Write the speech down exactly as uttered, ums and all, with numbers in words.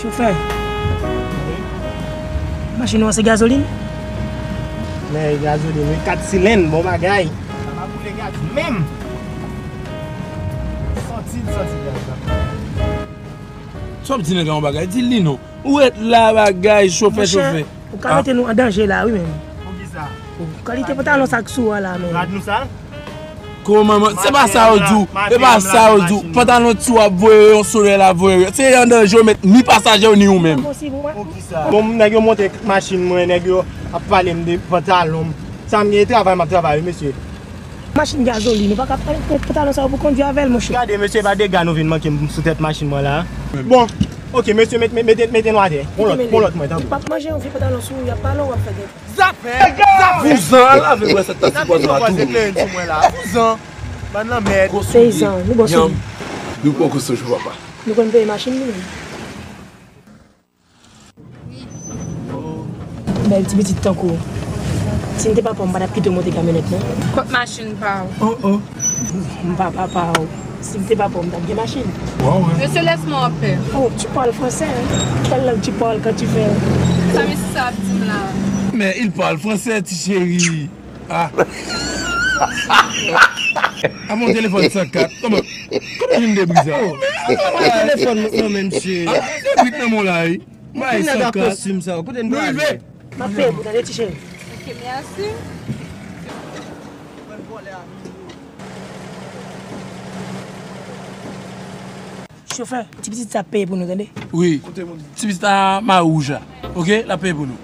Chofè, machin ou an se gazolin? Men gazolin, wi, kat silenn, bon bagay. Sa pa boule gaz menm. Santi l, santi gaz la. Sa w ap di nèg la yon bagay? Di li non. Ou ret la bagay, chofè, chofè. Ou ka mete nou an danje la, wi, menm. Poukisa? Kalite pantalon sa k sou a la, menm. Rad nou sal? Kòman, man? Se pa sa yo di w. Se pa sa yo di w. Pantalon ti w ap voye yon solèy la voye. Se an danje w met ni pasaje w ni ou menm. Poukisa? Bon, nèg yo monte machin mwen, nèg yo ap pale m de pantalon m. Sa m gen travay, m ap travay, wi, mesye. Machin gazolin, nou pa ka pran pantalon sa yo pou kondwi avè l, monchè. Gade, mesye, pa dega nou vin manke m sou tèt machin mwen la. Bon, oke, mesye, met, met, mete, mete nou atè. Pran lòt, pran lòt mwen, tanpri. Ou p ap manje yon vye pantalon sou ou, y ap pale w, w ap fè de. Zafè! Zafè! Vouzan, al lave bwè sa ta ti pwazon a tou. Vouzan! Bann lanmèd. Peyizan, nou bon sou li. Nou poko sou jou papa. Nou konn peye machin nou menm. Bèl ti pitit tankou w. Si m te papa w, m pa t ap kite w monte kamyonèt, non. Kot machin pa w? Oh, oh. M pa papa w. Si m te papa w, m t ap gen machin. Mesye, laisse-moi en paix. Oh, tu parles français, hein? Quelle langue tu parles quand tu fais? Sa mesye sa ap di m la? Mais il parle français, ti cheri. Ah. A mon telefòn san kat. Kòman? Kòman vin debrize a? Oh, men a pa telefòn non, men, mesye. A debrit nan men w la, wi. Bay san kat. Kote nèg ak kostim sa yo? Kote n prale? Nou rive. M ap peye pou tande, ti cheri. Ok, mèsi. Chofè, ti pitit sa ap peye pou nou, tande? Wi. Ti pitit sa mari wouj la. Ok, l ap peye pou nou.